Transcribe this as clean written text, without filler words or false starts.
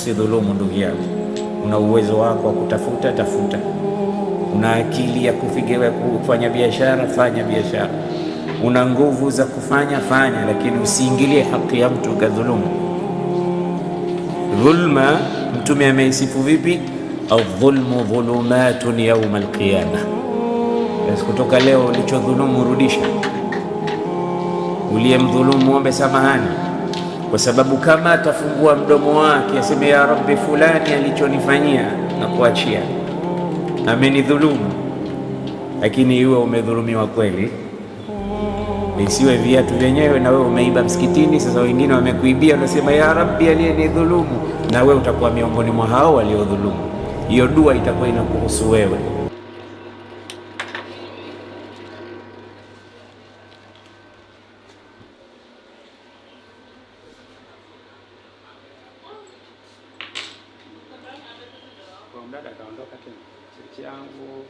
Usidhulumu ndugu yangu, una uwezo wako wa kutafuta, tafuta. Una akili ya kufikiria kufanya biashara, fanya biashara. Una nguvu za kufanya, fanya, lakini usiingilie haki ya mtu ukadhulumu. Dhulma Mtume ameisifu vipi? Aldhulmu dhulumatun yauma alqiyama. Basi kutoka leo ulichodhulumu rudisha, uliyemdhulumu ombe samahani, kwa sababu kama atafungua mdomo wake aseme ya Rabbi, fulani alichonifanyia na kuachia, amenidhulumu, lakini iwe umedhulumiwa kweli, isiwe viatu vyenyewe na wewe umeiba msikitini. Sasa wengine wamekuibia, unasema ya Rabbi, aliyenidhulumu, na wewe utakuwa miongoni mwa hao waliodhulumu. Hiyo dua itakuwa inakuhusu wewe. Kwa mdada akaondoka tena. Siti yangu.